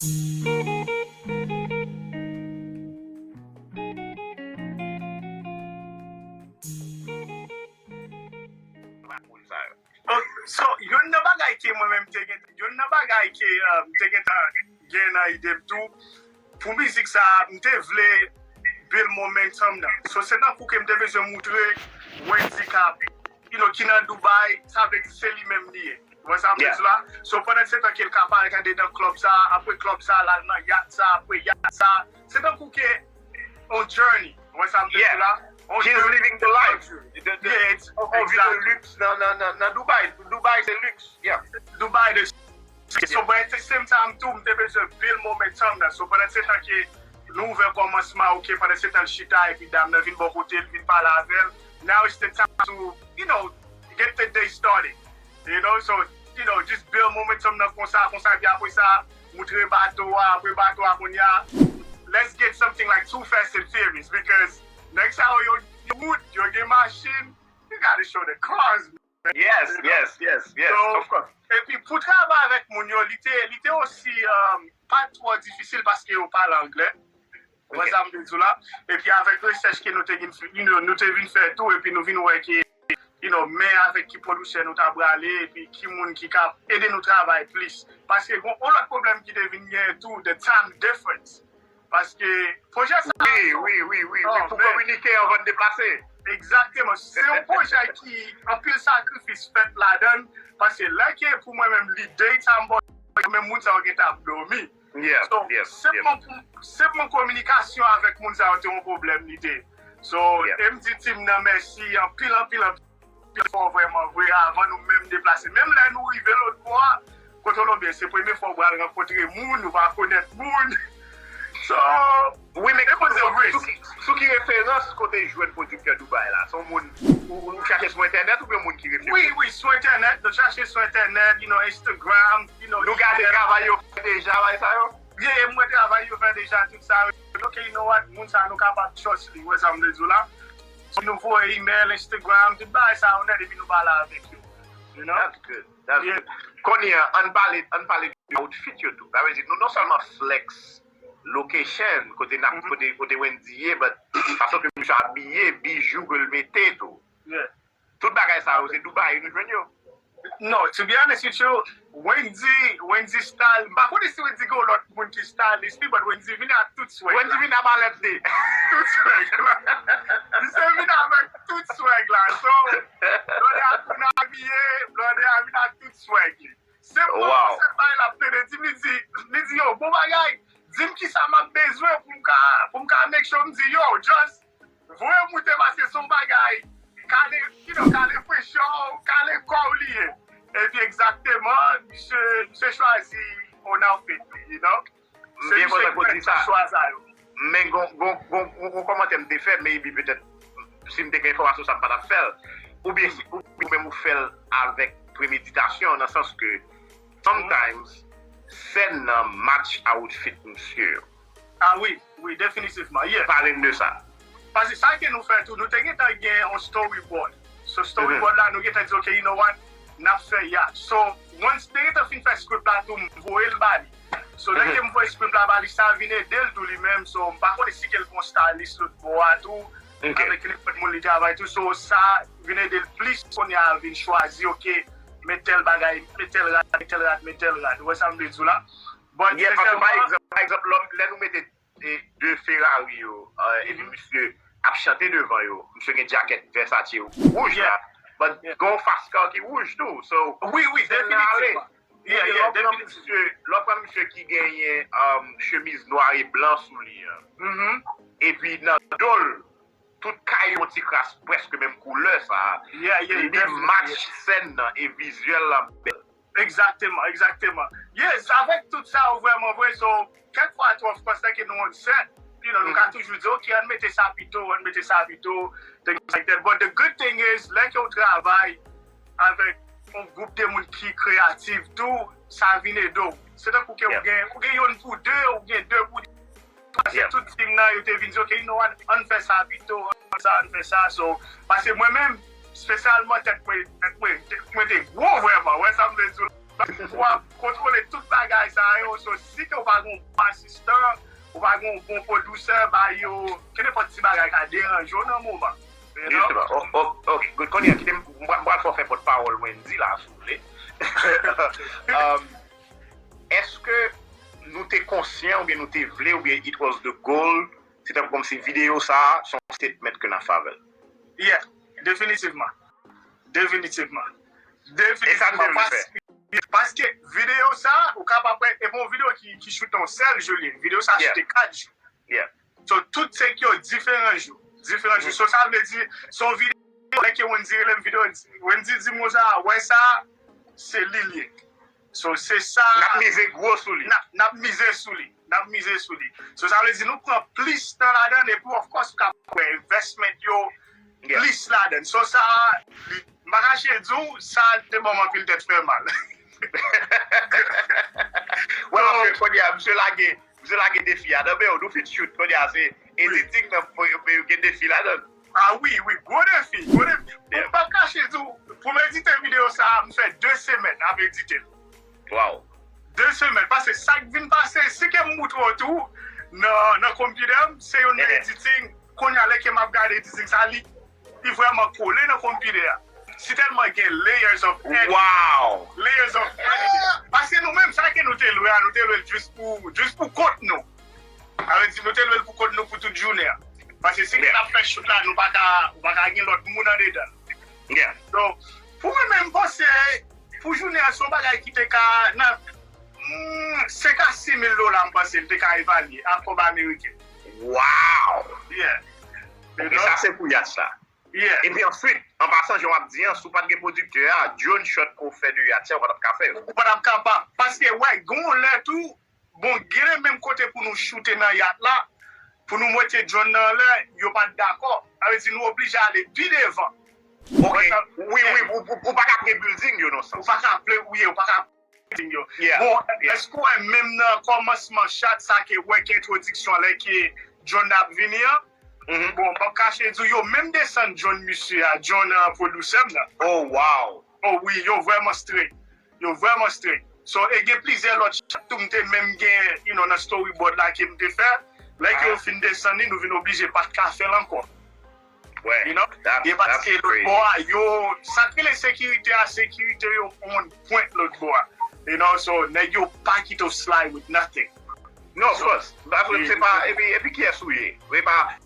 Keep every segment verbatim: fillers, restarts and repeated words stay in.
Moun sa yo. Ok, so, youn nan bagay ke mwen menm te gen, youn nan bagay ke, uh, m te gen tan gen nan ide m tou, pou mizik sa, m te vle build momentum nan. So, se tankou ke m te bezwen moutre Wendy k ap, you know, ki nan Dubai, sa vle di se li menm li ye. Ou wè sa m vle di la? So, pandan se tan ke l ka parèt andedan club sa, apre club sa, l al nan yacht sa, apre yacht sa, se tankou ke on journey. Ou wè sa m vle di la? On journey. She's living the life. The, the, yeah, it's, on vi de luxe nan, nan, nan, nan Dubai. Dubai se luxe. Yeah. Dubai de So, but at the same time tou, m te bezwen build momentum nan. So, pandan se tan ke nou ouvè kòmansman, ok, pandan se tan l chita, epi dam nan vin bò kote l, vin pale avè l. Now it's the time to, you know, get the day started. You know, so, you know, just build momentum nan konsa, konsa, epi apre sa, moutre bato a, apre bato a, kounye a, let's get something like Too Fast and Furious, because nèg sa yo, yo, yo wood, yo gen machin, you gotta show the cars, Yes, yes, yes, yes, of course. Epi pou travay avèk moun yo, li te, li te osi, um, pa twò difisil paske yo pale anglè. Ou wè sa m vle di w la? Epi avèk rechèch ke nou te vin, you know, nou te vin fè tou, epi nou vin wè ke, you know, men avèk ki pwodiktè nou ta prale, epi ki moun ki ka ede nou travay plis. Paske gon yon lòt pwoblèm ki te vin genyen tou, the time difference. Paske pwojè sa. Wi, wi, wi, wi, wi, pou kominike anvan n deplase. Egzakteman. Se yon pwojè ki anpil sakrifis fèt ladan l. Paske lè ke pou mwen menm, li daytime, bon, menm moun sa yo gentan ap dòmi. So, senpman pou, senpman kominikasyon avèk moun sa yo te yon pwoblèm li te. So, e m di tim nan mèsi anpil, anpil, anpil. Premye fwa w vrèman vre avan nou menm deplase. Menm lè nou rive lòt bò a, Kolonbi, se premye fwa w pral rankontre moun, ou pa konèt moun. So, wi, men sou ki, sou ki referans kote w jwenn pwodiktè Dubai la? Se yon moun ou, ou chache sou entènèt oubyen yon moun ki refere w? Wi, wi, sou entènèt, nou chache sou entènèt, you know, Instagram, you know, nou gade travay yo fè deja, bagay sa yo? Byen, e mwen travay yo fè deja, tout sa yo. Ok, you know what? Moun sa nou kapab trust li, ou wè sa m vle di w la? Si nou voye email, Instagram, tout bagay sa yo nèt, epi nou pale avèk yo. You know? That's good. That's good. Kounye a, ann pale, ann pale de outfit yo tou. Sa vle di, nou non sèlman flex location, kote n ap, kote, kote Wendy ye, but fason ke misye abiye, bijou ke l mete tou. Tout bagay sa yo, se Dubai nou jwenn yo. No, to be honest with you, Wendy, Wendy style, m pa konnen si Wendy gen yon lòt moun ki stylist li, but Wendy vini ak tout swag la. Wendy vini ak malèt li. Tout swag la. Misye vini avèk tout swag la. So, blòdè a tou nan abiye, blòdè a vini ak tout swag li. Se bon, se bagay l ap plede di, li di, li di, yo, bon bagay, di m kisa m ap bezwen pou m ka, pou m ka make sure m di, yo, just voye moute paske se yon bagay kale, you know, kale french yo, kale kò w li ye. Epi egzakteman, misye, misye chwazi on outfit li, you know. Se misye ki fè tout chwa sa yo. Men gon, gon, gon, gon, gon kòmantè m te fè, maybe petèt, si m te gen enfòmasyon sa m pa t ap fè l. Oubyen si, oubyen menm ou fè l avèk premeditasyon, nan sans ke, sometimes, sèn nan match outfit misye yo. Ah wi, wi, definitivman, yeah. Pale m de sa. Paske sa ke nou fè tou, nou te gentan gen yon storyboard. So storyboard la, nou gentan di, ok, you know what, n ap fè yacht. So, once te gentan fin fè script la tou, m voye l ba li. So, lè ke m voye script la ba li, sa vin ede l tou li menm. So, m pa konnen si ke l gon stylist lòt bò a tou, avèk nenpòt moun li travay tou. So, sa vin ede l plis kounye a vin chwazi, ok, men tèl bagay, men tèl rad, men tèl rad, men tèl rad. Ou wè sa m vle di w la? But yeah, paske pa egzanp, pa egzanp, lè, lè nou mete e de Ferrari yo, euh, epi misye ap chante devan yo. Misye gen djakèt Versace wouj la, but gen yon fast car ki wouj tou. So, wi, wi, sèn nan ale. Definitivman. Yeah, yeah, lè w pran misye, lè w pran misye ki genyen, um, chemiz nwa e blan sou li an, epi nan do l, tout kay yon ti kras prèske menm koulè sa, li match sèn nan e vizyèl la bèl. Egzakteman, egzakteman. Yes, avèk tout sa yo vrèman vre, so, kèk fwa tou, of course, lè ke nou on set, you know, nou ka toujou di, ok, ann mete sa pito, ann mete sa pito, things like that. But the good thing is, lè ke w travay avèk yon gwoup de moun ki kreyatif tou, sa vin ede w. Se tankou ke ou gen, ou gen youn pou de, ou gen de pou Paske tout tim nan, yo te vin di, ok, you know what, ann fè sa pito, ann fè sa, ann fè sa. So, paske mwen menm, espesyalman tèt mwen, tèt mwen, tèt mwen te gwo vrèman, wè sa m vle di w la. Ou ap kontwole tout bagay sa yo. So, si ke w pa gen yon bon asistan, ou pa gen yon bon pwodiktè, ba yo, kenenpòt ti bagay ka deranje w nan moman. You know? Justement. Oh, oh, ok, good. Kounye a, kite m, m pral fè w fè pòtpawòl Wendy la, si w vle. Um, èske nou te konsyan, oubyen nou te vle, oubyen it was the goal, se tankou kòmsi videyo sa a, se yon statement ke n ap fè avè l? Yeah, definitivman. Definitivman. E sa nou te Definitivman. vle fè. Pas, paske videyo sa, ou kapab wè, e bon videyo ki, ki choute yon sèl jou li ye. Videyo sa Yeah. Choute kat jou. Yeah. So, tout tek yo diferan jou. Diferan jou. So, sa vle di, se yon videyo, lè ke Wendy rele m videyo, Wendy di m konsa, wè sa, se li l ye. So, se sa. N ap mize gwo sou li. N ap, n ap mize sou li. N ap mize sou li. So, sa vle di, nou pran plis tan ladan, epi, of course, ou ka wè investment yo, Yeah. plis ladan. So, sa, m pa kache di w, sa te ban m anpil tèt fè mal. Wè, paske kounye a, misye lage, misye lage defi a nan men w, nou fin shoot, kounye a, se editing nan, pou, pou gen defi ladan. Ah wi, wi, gwo defi, gwo defi. Yeah. M pa kache di w, pou m edite videyo sa a, m fè de semèn ap edite l. Wow. De semèn, paske sa k vin pase, si ke m moutre w tou, nan, nan konpitè m, se youn nan Yeah. editing, kounye a lè ke m ap gade editing sa, li, li vrèman kole nan konpitè a. Si tèlman gen layers of editing. Wow. Layers of editing. Paske nou menm, sa ke nou te lwe a, nou te lwe l jis pou, jis pou kont nou. Sa vle di, nou te lwe l pou kont nou pou tout jounen an. Paske si Yeah. n ap fè shoot la, nou pa ka, ou pa ka gen lòt moun andedan. Yeah. So, pou mwen menm, m panse, pou jounen an, se yon bagay ki te ka, nan, mm, senk a sis mil dola, m panse, m te ka evalye, a kòb ameriken. Wow. Yeah. Ok, sa se pou yat sa. Yeah. Epi answit, an pasan, jan w ap di an, si w pa t gen pwodiktè a, drone shot ke w fè de yat sa, ou pa t ap ka fè yo. Ou pa t ap kapab. Paske, wè, gen yon lè tou, bon, gen menm kote pou nou choute nan yat la, pou nou mete drone nan anlè, yo pa t dakò. Sa vle di, nou oblije ale pi devan. Ok. Wi, wi, ou, ou, ou pa ka pre building yo nan Ou sans. pa ka ple, ou ye, ou pa ka building yo. Yeah, Bon, yeah. Èske w wè menm nan kòmansman shot sa ke wè ki entwodiksyon lè ke drone ap vini an? Mhm. Bon, m p ap kache di w, yo menm desann drone misye a, drone uh, pwodiktè m nan. Oh, wow. Oh wi, yo vrèman straight. Yo vrèman straight. So, e gen plizyè lòt shot tou m te menm gen, you know, nan storyboard la ke m te fè. Lè ke Ah. yo fin desann li, nou vin oblije pa t ka fè l ankò. Ouais. You know? That's, E that's paske lòt crazy. bò a, yo, sa k rele sekirite a, sekirite yo on point lòt bò a. You know, so, nèg yo pa kite w slide with nothing. No, of course. That's what, se pa, epi, epi kiyès ou ye? Se pa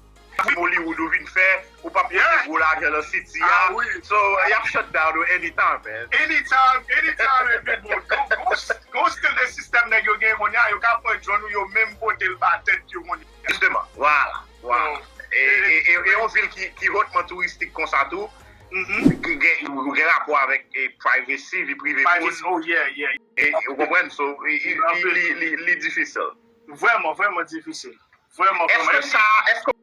fim Hollywood ou vin fè, ou p ap mete Yeah. gwo lajan nan city Ah, a. wi. So, y ap shut down ou anytime, man. Anytime, anytime, epi bon, gon, gon, gon still de sistèm nèg yo gen kounye a, yo ka pran drone ou yo menm pote l ba tèt yo kounye a. Justement, voilà, voilà. So, E, e, e, e yon vil ki, ki hotman touristik konsa tou, mhm. ki gen, ou gen rapò avèk e, privacy, vi prive moun. Privacy, oh yeah, yeah. E, ou konprann? So, e, e, li, li, li, li difisil. Vrèman, vrèman difisil. Vrèman, vrèman. Èske sa, èske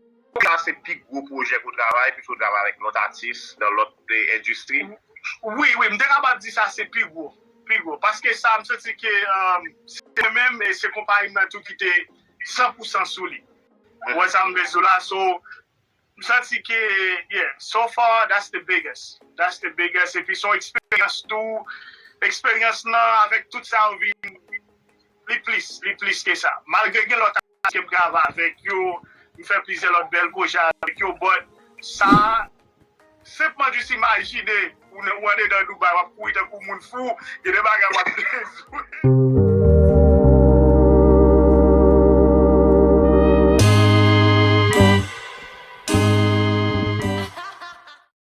sa se pi gwo pwojè ke w travay, piske w travay avèk lòt atis nan lòt e, endistri? Wi, wi, m te kapab di sa se pi gwo. Pi gwo. Paske sa, m santi ke um, se mwen menm e se konpayi m nan tou ki te san pou san sou li. Ou wè sa m vle di w la, so, m santi ke, yeah, so far, that's the biggest. That's the biggest. Epi se yon eksperyans tou. Eksperyans nan, avèk tout sa, ou vin, li plis, li plis ke sa. Malgre gen lòt atis ke m travay avèk yo, m fè plizyè lòt bèl pwojè avèk yo, but sa, senpman jis imajine, ou nan, ou andedan Dubai, w ap kouri tankou moun fou, gen de bagay w ap bezwen.